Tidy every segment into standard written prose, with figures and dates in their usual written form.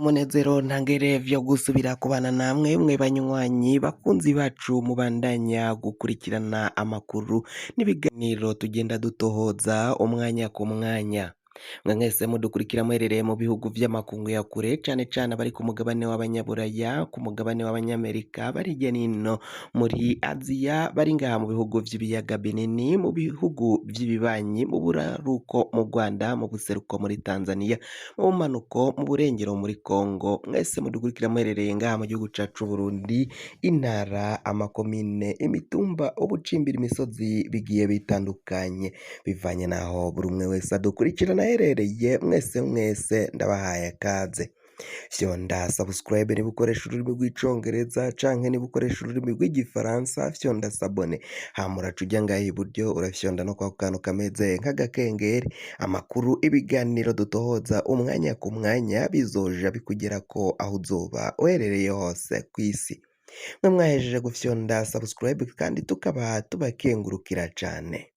Umunezero ntangere vyo gusubira kubana namwe mwe banywanyi bakunzi bacu mubandanya gukurikirana amakuru n'ibiganiro tugenda dutohoza umwanya ku mwanya. Mwe mwese mudukurikira muherereye mu bihugu vy'amakungu ya kure cane cane abari ku mugabane w'abanyaburaya, ku mugabane w'abanyamerika, bari hirya nino muri Aziya, bari ngaha mu bihugu vy'ibiyaga binini, mu bihugu vy'ibibanyi, mu buraruko mu Rwanda, mu buseruko muri Tanzania, mu bumanuko, mu burengero muri Kongo, mwese mudukurikira muherereye ngaha mu gihugu cacu c'Uburundi, intara, amakomine, imitumba, ubucimbira imisozi bigiye bitandukanye, bivanye n'aho buri umwe wese adukurikirana aherereye, mwese mwese ndabahaye kaze. Fyonda subscribe niba ukoresha ururimi rw'icongereza canke niba ukoresha ururimi rw'igifaransa fyonda s'abonner, hama uraca uja ngaha iburyo urafyonda no kwako kantu kameze nk'agakengeri, amakuru ibiganiro dutohoza umwanya ku mwanya bizoja bikugerako aho uzoba uherereye hose kw'isi. Mwe mwahejeje gufyonda subscribe kandi tukaba tubakengurukira cane.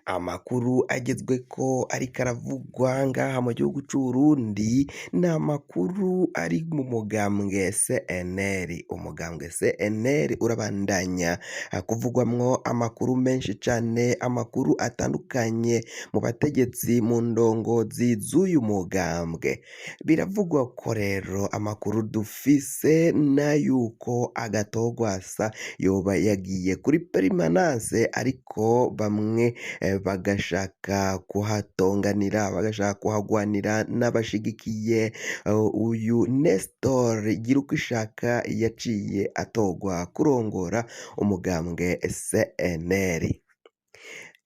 Amakuru agezweko ariko aravugwa ngaha mu gihugu c'Uburundi ni amakuru ari mu mugambwe CNL. Umugambwe CNL urabandanya kuvugwamwo amakuru menshi cane, amakuru atandukanye mu bategetsi, mu ndongozi z'uyu mugambwe. Biravugwa ko rero amakuru dufise n'ayuko Agathon yoba yagiye kuri permanence, ariko bamwe bagashaka kuhatonganira, bagashaka kuhagwanira n'abashigikiye uyu Nestor Girukwishaka yaciye atorwa kurongora umugambwe CNL.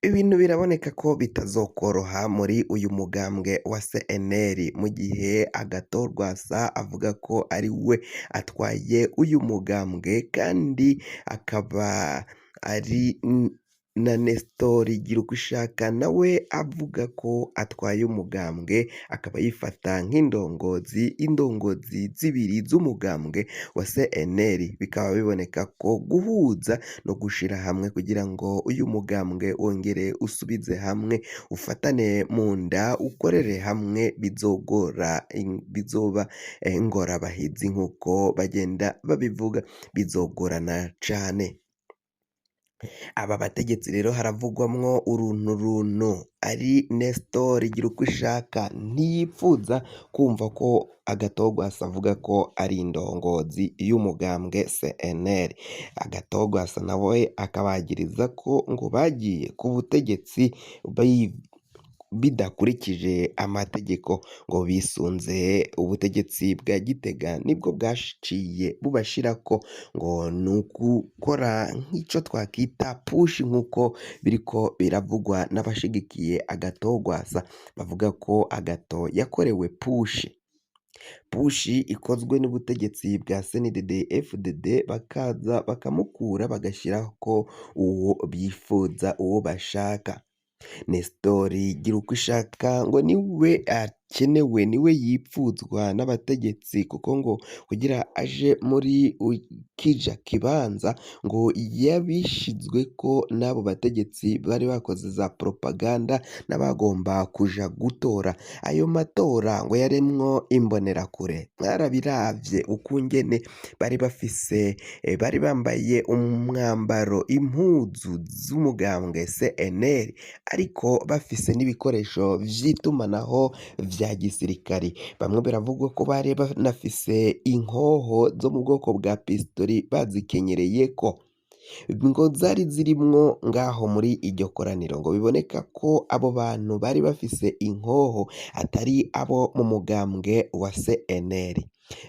Ibintu biraboneka ko bitazokoroha muri uyu mugambwe wa CNL mu gihe Agathon Rwasa avuga ko ari we atwaye uyu mugambwe kandi akaba ari na Nestor Girukwishaka nawe avuga ko atwaye umugambwe, akaba yifata nk'indongozi, indongozi zibiri z'umugambwe wa CNL, bikaba biboneka ko guhuza no gushira hamwe kugira ngo uyu mugambwe wongere usubize hamwe, ufatane mu nda, ukorere hamwe, bizogora, bizoba ingorabahizi nk'uko bagenda babivuga, bizogorana cane. Aba bategetsi rero haravugwamwo uruntu runtu, ari Nestor Girukwishaka ntiyipfuza kumva ko Agathon Rwasa avuga ko ari indongozi y'umugambwe CNL. Agathon Rwasa nawe akabagiriza ko ngo bagiye ku butegetsi bidakurikije amategeko, ngo bisunze ubutegetsi bwa Gitega nibwo bwaciye bubashirako, ngo ni ugukora nk'ico twakita putsch nk'uko biriko biravugwa n'abashigikiye Agathon Rwasa, bavuga ko Agathon yakorewe putsch. Putsch ikozwe n'ubutegetsi bwa CNDD FDD, bakaza bakamukura bagashirako uwo bifuza, uwo bashaka. Nestor Girukwishaka ngo niwe akenewe, niwe yipfuzwa n'abategetsi, kuko ngo kugira aje muri kija kibanza ngo yabishizweko n'abo bategetsi bari bakoze za propaganda n'abagomba kuja gutora. Ayo matora ngo yarimwo imbonerakure, mwarabiravye ukungene bari bafise, bari bambaye umwambaro, impuzu z'umugambwe CNL, ariko bafise n'ibikoresho vy'itumanaho vya gisirikari. Bamwe biravugwa ko bari banafise inkoho zo mu bwoko bwa pistori bazikenyereyeko, ngo zari zirimwo ngaho muri iryo koraniro. Ngo biboneka ko abo bantu bari bafise inkoho atari abo mu mugambwe wa CNL,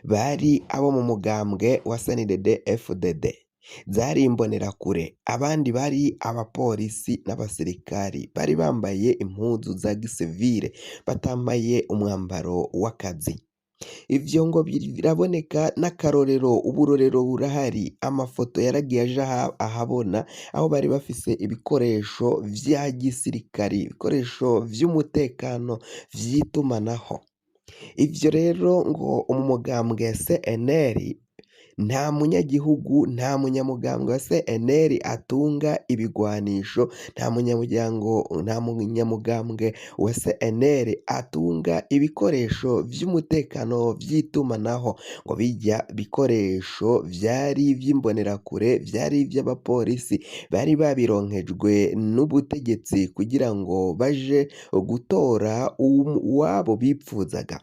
bari abo mu mugambwe wa CNDD FDD, zari imbonerakure, abandi bari abapolisi n'abasirikari bari bambaye impuzu za gisivile, batambaye umwambaro w'akazi. Ivyo ngo biraboneka n'akarorero, uburorero burahari, amafoto yaragiye aja ahabona aho bari bafise ibikoresho vya gisirikari, ibikoresho vy'umutekano vy'itumanaho. Ivyo rero ngo umugambwe CNL Nta munyagihugu, nta munyamugambwe wa CNL atunga ibigwanisho, nta munyamuryango, nta munyamugambwe wa CNL atunga ibikoresho vy'umutekano vy'itumanaho, ngo birya bikoresho vyari ivy'imbonerakure, vyari ivy'abapolisi, bari babironkejwe n'ubutegetsi kugira ngo baje gutora uwabo bipfuzaga.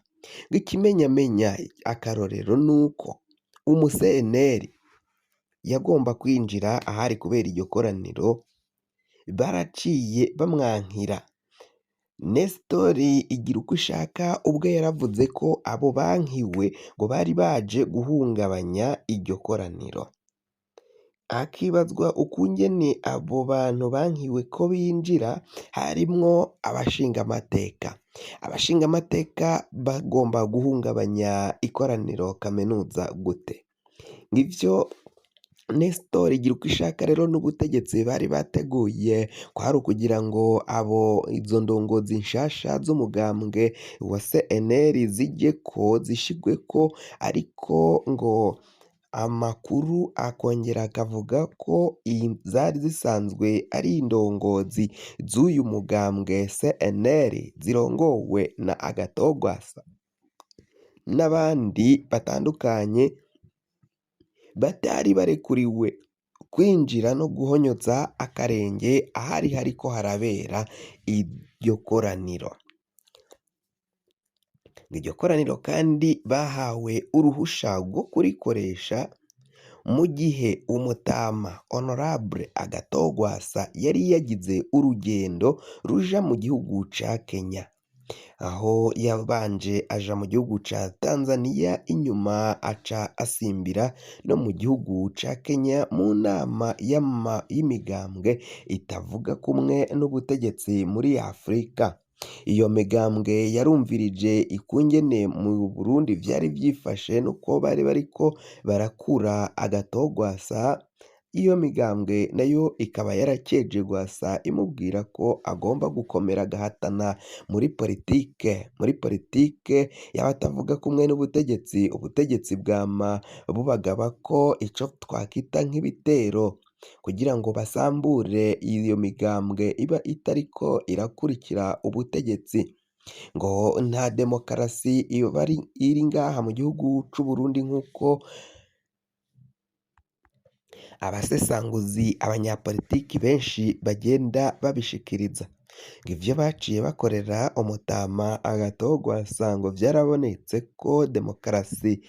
Ngo ikimenyamenya akarorero nuko umuseneri yagomba kwinjira ahari kubera iryo koraniro, baraciye bamwankira. Nestori Igirukwishaka ubwe yaravuze ko abo bankiwe ngo bari baje guhungabanya iryo koraniro. Hakibazwa ukungene abo bantu bankiwe ko binjira harimwo abashingamateka. Abashingamateka bagomba guhungabanya ikoraniro kaminuza gute? Ngivyo Nestor Igirukwishaka rero n'ubutegetsi bari bateguye kwari ukugira ngo abo izo ndongozi nshasha z'umugambwe wa CNL zijeko zishigweko, ariko ngo amakuru akongera akavuga ko zari zisanzwe ari indongozi z'uyu mugambwe CNL zirongowe na Agathon Rwasa n'abandi batandukanye batari barekuriwe kwinjira no guhonyoza akarenge ahari hariko harabera iryo koraniro. Iryo koraniro kandi bahawe uruhusha rwo kurikoresha mu gihe umutama Honorable Agathon Rwasa yari yagize urugendo ruja mu gihugu ca Kenya, aho yabanje aja mu gihugu ca Tanzania, inyuma aca asimbira no mu gihugu ca Kenya mu nama y'imigambwe itavuga kumwe n'ubutegetsi muri Afrika. Iyo migambwe yarumvirije ikungene mu Burundi vyari vyifashe nuko bari bariko barakura Agathon Rwasa. Iyo migambwe nayo ikaba yarakeje Rwasa imubwira ko agomba gukomera agahatana muri politike, muri politike y'abatavuga kumwe n'ubutegetsi. Ubutegetsi bwama bubagaba ko ico twakita nk'ibitero kugira ngo basambure iyo migambwe iba itariko irakurikira ubutegetsi. Ngo nta demokarasi iba iri ngaha mu gihugu c'Uburundi nk'uko abasesanguzi, abanyapolitiki benshi bagenda babishikiriza. Ivyo baciye bakorera umutama Agathon Rwasa ngo vyarabonetse ko demokarasi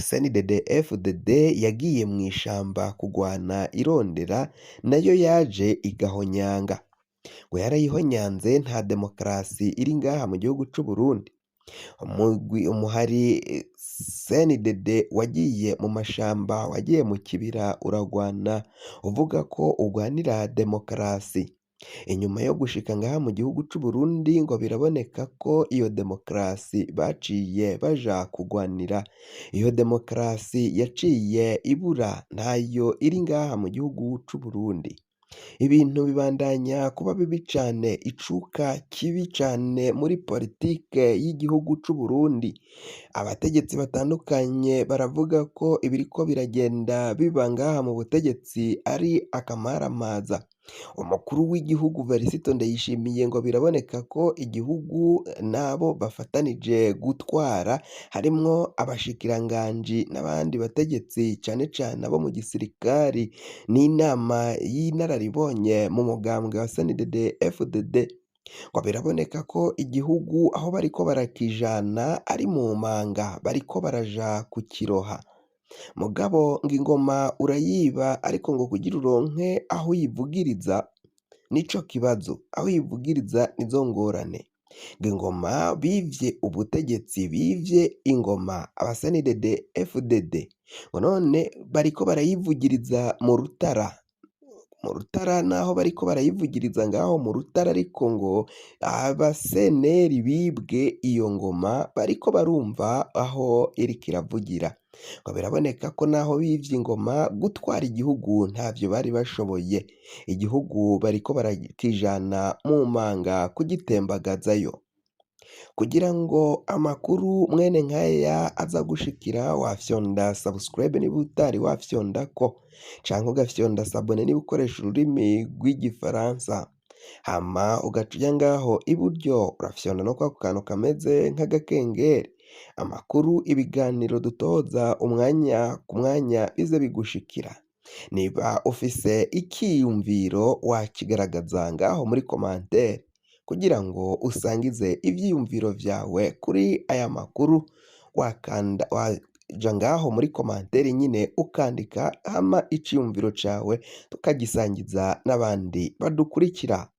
CNDD FDD yagiye mw'ishamba kugwana irondera, nayo yaje igahonyanga. Ngo yarayihonyanze, nta demokarasi iri ngaha mu gihugu c'Uburundi. Umugwi umuhari CNDD wagiye mu mashamba, wagiye mu kibira uragwana uvuga ko ugwanira demokarasi. Inyuma yo gushika ngaha mu gihugu c'Uburundi ngo biraboneka ko iyo demokarasi baciye baja kugwanira, iyo demokarasi yaciye ibura, ntayo iri ngaha mu gihugu c'Uburundi. Ibintu bibandanya kuba bibi cane, icuka kibi cane muri politike y'igihugu c'Uburundi. Abategetsi batandukanye baravuga ko ibiriko biragenda biba ngaha mu butegetsi ari akamaramaza. Umukuru w'igihugu Varisito Ndayishimiye ngo biraboneka ko igihugu n'abo bafatanije gutwara harimwo abashikiranganji n'abandi bategetsi cane cane abo mu gisirikari n'inama y'inararibonye mu mugambwe wa CNDD FDD, ngo biraboneka ko igihugu aho bariko barakijana ari mu manga, bariko baraja kukiroha. Mugabo ngo ingoma urayiba, ariko ngo kugira uronke aho uyivugiriza nico kibazo, aho uyivugiriza nizo ngorane. Ngo ingoma bivye ubutegetsi, bivye ingoma aba CNDD FDD, ngo none bariko barayivugiriza mu Rutara. Mu Rutara naho bariko barayivugiriza ngaho mu Rutara, ariko ngo abaseneri bibwe iyo ngoma bariko barumva aho iriko iravugira. Ngo biraboneka ko naho bivye ingoma gutwara igihugu ntavyo bari bashoboye. Igihugu bariko barakijana mu manga kugitembagazayo. Kugira ngo amakuru mwene nkaya aza gushikira, wafyonda subscribe niba utari wafyondako, canke ugafyonda s'abonner niba ukoresha ururimi rw'Igifaransa, hama ugaca uja ngaho iburyo, urafyonda no kwako kantu kameze nk'agakengeri, amakuru, ibiganiro dutoza umwanya ku mwanya bize bigushikira. Niba ufise ikiyumviro, wakigaragaza ngaho muri commentaire kugira ngo usangize ivyiyumviro vyawe kuri aya makuru. Wakanda, waja ngaho muri commentaire nyine, ukandika, hama iciyumviro cawe tukagisangiza n'abandi badukurikira.